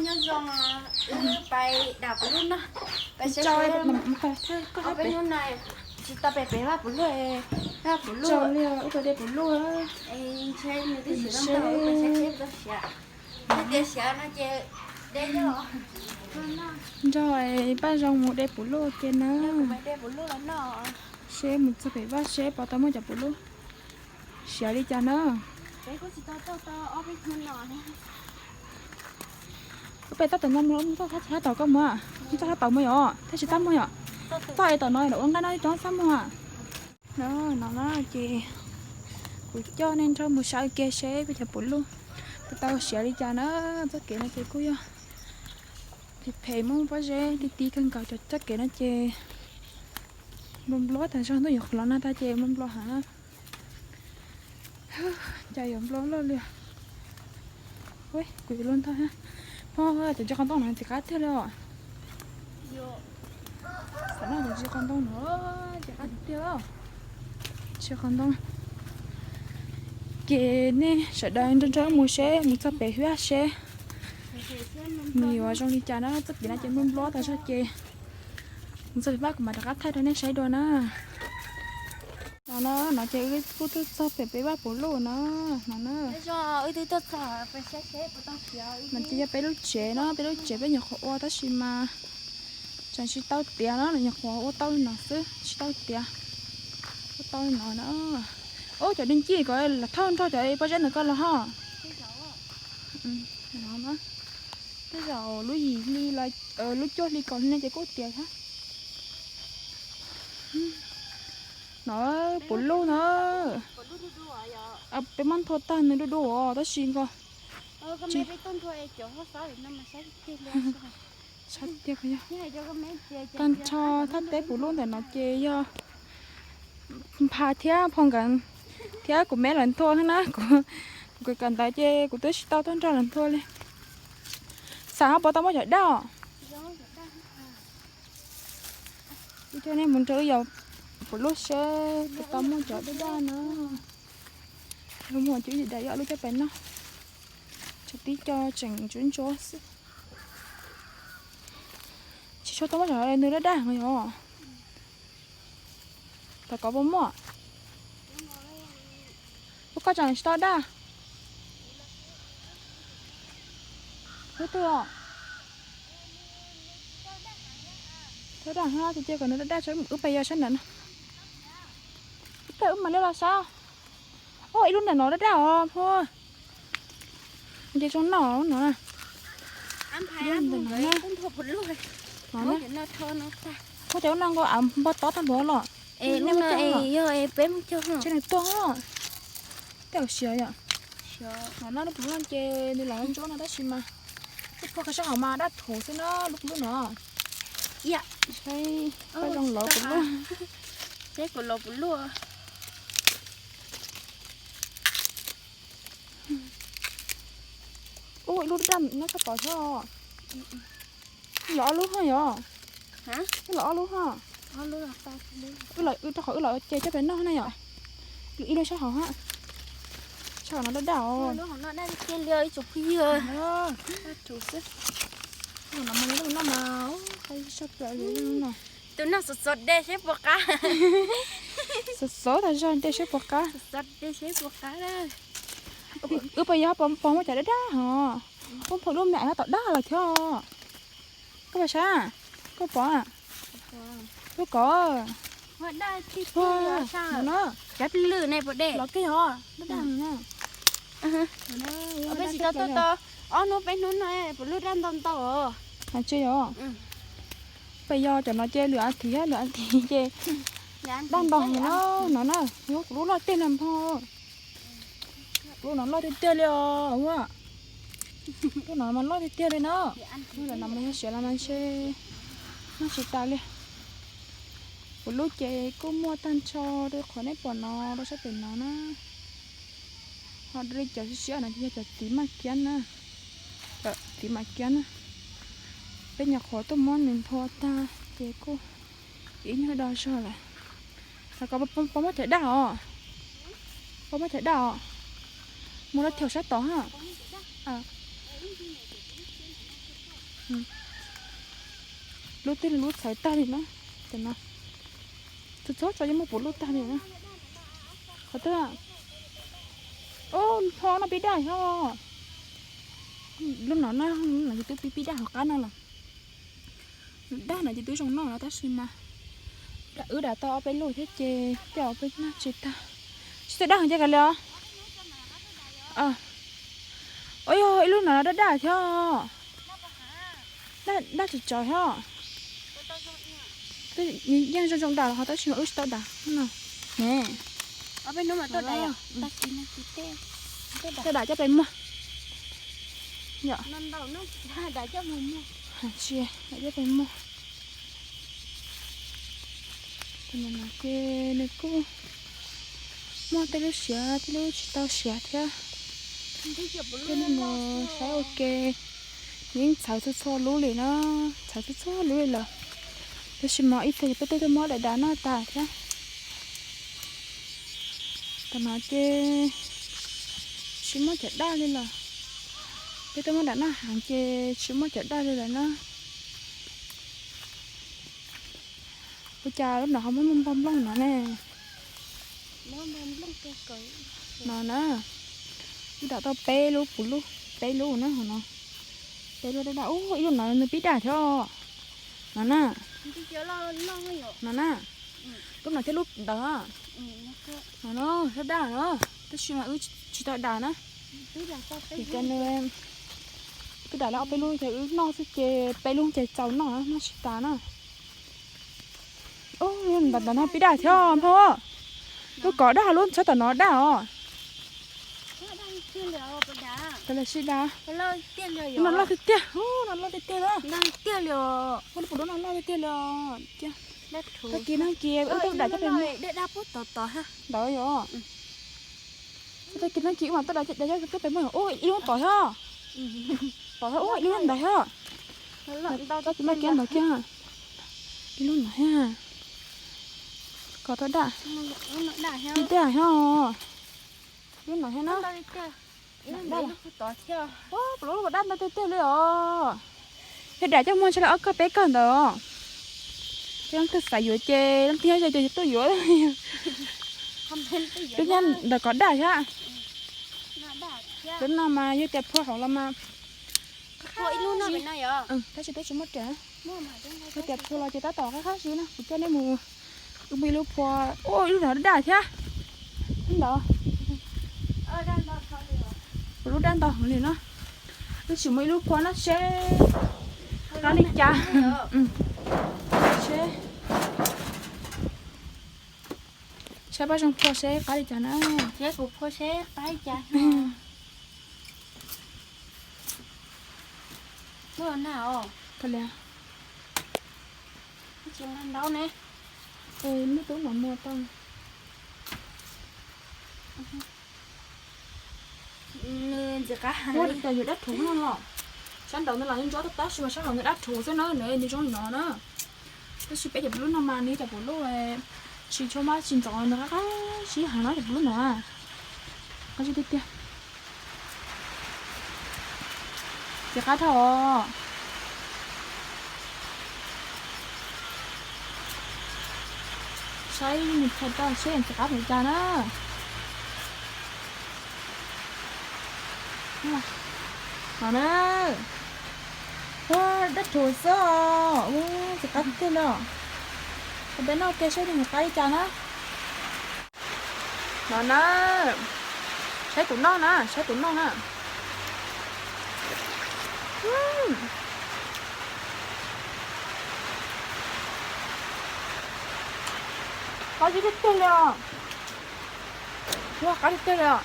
Nyob zoo, wb pais dam puv luj no, pais saib seb. Ob peb hnub no tsis tau pem pem vaj puv luj, vaj puv luj li, wb pais de puv luj. Ntshe nws twb siav tau, wb pais saib seb puas tau siav. Yog tias siav no ces de los. Nrog Paj Zoo mus de puv luj ua ke na. Seb mus txog pem vaj seb puas tau muaj cov puv luj siav li cas na. Wb pem toj tom no mus, txog sab tom koj mus, txog sab tom mus yom, thiaj tsis txaj muag yom. Txog es tom no ua nqaij no coob txaj muag. No, no na ces kuv coj nej nrog mus saib kiag seb peb cov puv luj puas tau siav li cas na. Txoj kev no ces kuj yog phem phem, muaj pob zeb ti ti kawg nkaus, cov txoj kev no ces nplua nplua tag zog, ntuj yuav qhuav los nag tag ces nplua nplua heev na. Cas yuav nplua loj li. Kuv yuav luag ntog. Pog, cov ntsis qhov ntoo no ntxim qab tiag li os. Tam no cov ntsis qhov ntoo no ntxim qab tiag. Ntsis qhov ntoo. Ces nej sawv daws nrog nrog mus seb, mus txog pem vaj seb nws yuav zoo li cas na. Txoj kev no ces nplua nplua tag zog ces mus txog pem vaj kuv mam rov qab thaij rau nej saib dua na. No na, no ces wb kuj twb txog pem peb vaj puv luj no, no na. No ces yog peb lub tsev no, peb lub tsev peb nyuam qhuav ua tab sis mas tseem tsis tau tiav no, nyuam qhuav ua tau li no xwb, tsis tau tiav. Ua tau li no na. Ub, cov dej ncig ko los thauj nrog cov pob zeb ntawd ko los ho. Tej zaum lub yim hli, lub cuaj hli kaum hli no ces kuj tiav thiab. No, puv luj no. Peb muab nthua tag nws du du os, tab sis nko. Tag nrho thaj teb puv luj ntawm no ces yog Npha thiab Phoo nkawd thiab kuv me lawv nthua xwb na. Kuv, kuv kawm ntawv ces kuv twb tsis tau tuaj nrog lawv nthua li. Xav ho puas tau muaj cov daj os? Wb coj nej mus nrog wb yos puv luj seb puas tau muaj cov daj daj no. Muaj cov ib daim ib ob lub coj pais noj. Tsuas tib co tseem ntsuab ntsuab xwb. Tsis tshua tau muaj cov nws daj daj heev yom. Tom kov puas muaj? Ub, koj tseem tsis tau daj. Ub, twg os? Daj daj, cia kom nws daj daj, wb pais yos sab ntawd no. Wb pais wb mam li los saib. Ub, ib lub ntawm no daj daj os Phoo. Ces zoo noj no. Ntawm no na. Ub, cov ub no nkaus av npog tob tag npaum los. Tseg nws tuag. Tej zaum siav yom. No na, lub puv luj ces nws los ntsuab no tab sis mas lub puag ka sab hauv mas daj thuv xwb na, lub puv luj no. Saib Paj Zoo lov puv luj. Ub, ib lub daj nyob sab tod thiab. Los ob lub haj yom. Los ob lub haj. Wb rau qhov wb los ua ce coj pem noj na yom. Ib lub sab hauv haj. Sab hauv no daj daj os. Tus no mas noj mas, tus no xov xov de seb puas qab. Xov xov tas zog de seb puas qab. Wb pais yog pom muaj cov daj daj hos. Ub, pom lub me aiv no tom daj lawm thiab. Koj pom sav? Koj pom? Lub ko. Los kiag os, daj daj na. Peb tsis tau tuaj tau ob hnub peb hnub no puv luj daj ntau ntau os. Tsis yog. Peb yog cov no ces lwm a thiv, lwm a thiv ces daj ntau heev no na. Kuv lub loj tiag li npho. Lub no loj tiag tiag li os. Lub no mas loj tiag tiag li no. Lub no mas yog siav los mas ntshe noj tsis tas li. Kuv lub ces kuj muaj tag nrho rau qhov nej pom no rau sab pem no na. Ho li cov siab siab no ces yog cov txiv maj kiab na. Cov txiv maj kiab na. Peb nyuam qhuav tuaj muab nws nthua tag ces kuj ib nyuag do zog lawm. Los ko, pom muaj cov daj os. Pom muaj cov daj os. Mus rau thiaum sab tod ha. Lub twg lub txhawv tag li na. Tam no txhob txhob tso yeej muaj puv lub tag li na. Qhov twg? Ub, npho no pib daj thiab. Lub no na, no ces twb pib pib daj hauv qab no lawm. Daj no ces twb zoo noj no tab sis mas wb dam tau ob peb lub thiab ces tej ob peb noj tsis tag. Tsis tau daj heev ces kav liam os. Ua yog ib lub no daj daj thiab. Daj tsis tsawg thiab. Yeej zoo zoo dam los ho tab sis mas wb tsis tau dam no ne. Tau dam coj pem muag. Yom. Tsis dam coj pem muag. Tus no ces nws kuj muaj tej lub siav tej lub tsis tau siav thiab. Tej no mas saib ua ke, yeej txhawv txhua txhua lub li na, txhawv txhua txhua lub li lawm. Tab sis mas ib txhia peb twb tuaj muab dam dam noj tas thiab. Tam no ces tsis muaj cov daj li lawm. Peb tuaj muab dam noj heev ces tsis muaj cov daj li lawm na. Ua cas lub no ho muaj npog nplooj no ne? No na, wb dam tau peb lub puv lub, peb lub na hauv no. Peb lub daj daj, ub, ib lub no nws pib daj thiab. No na, no na, lub no thiab lub ntawd. No na, daj daj no, tab sis mas wb tsis tau dam na. Ces cov nws, wb dam lawm ob peb lub ces wb noj xwb ces peb lub ces txaus noj na, noj tsis tas na. Ub, lub ntawm no pib daj thiab npog. Lub kov daj, lub txhawb tom no daj os. Tab sis daj. No loj tiag tiag, no loj tiag tiag na. Ua lub puv lub no loj tiag tiag li os. Tag kis no kis wb tuaj dam coj pem muag. Ntawd yom. Tag kis no kis wb mam tuaj dam coj pem muag. Ub, ib lub tod thiab. Tod thiab, ub, ib lub ntawd thiab. Tso tus no kiag ntawd kiag. Ib lub ntawd thiab. Kov tau daj. Ib daj thiab. Lub no thiab na. Ub, puv lub puv daj ntau tiag tiag li os. Yog dam coj muag ntshe li ob kawg peb kawg ntawd os. Leej twg xav yuav ces leej twg nyob ze ces tuaj yuav. Twb nyob ntawm kov daj thiab. Lub no mas yog tias phua hauv los mas, tab sis twb tsis muaj riam. Yog tias phua los ces tab tom qab qab siv na, kuv coj nej mus, wb muaj ib lub phua, ub, ib lub no daj thiab. Ntawd, kuv lub daj ntau heev li no. Wb tsis muaj ib lub phua no seb qab li cas. Seb, seb Paj Zoo phua seb qab li cas na. Seb kuv phua seb qab li cas. Lub no na os. Tsis nqa ntaub ne. Nws tub mam muag tau. Nws ntxim qab heev. Ua cas yuav dab rhuv no los? Sab nraud no los yeej ntsob tab tab sis mas sab hauv nws dab rhuv xwb na, nws nws zoo li no na. Tab sis peb cov puv lub no mas nws cov puv lub tsis tshua mab tsis ntxov, nws qab qab siv heev no cov puv lub no. Qab siv tiag tiag. Ntxim qab dhau os. Saib nws phua tau seb ntxim qab npaum cas na. No na. Ua dab rhuv xwb os. Ua ntxim qab tiag li os. Peb noj ke seb nws qab li cas na. No na. Saib tus noj na, saib tus noj na. Qab tiag tiag li os. Ua qab tiag tiag li os.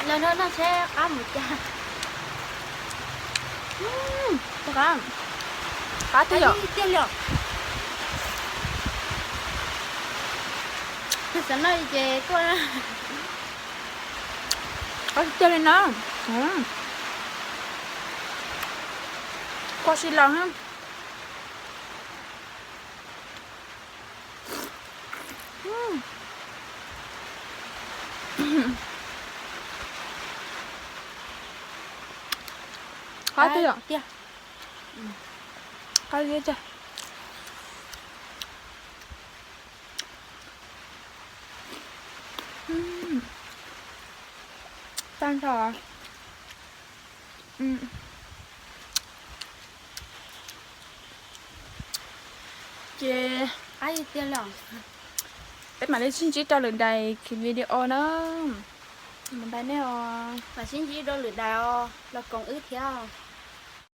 Lawv noj noj seb qab mus cas. Qab, qab tiag tiag li os. Xav noj ces tuaj. Qab tiag tiag li na. Kua si los. Qab tiag tiag. Qab liab tiag. Tag nrho. Ces peb mam li sib ntsib rau lwm daim video na. Bye bye nej os. Mam sib ntsib rau lwm daim os, los koom wb thiab.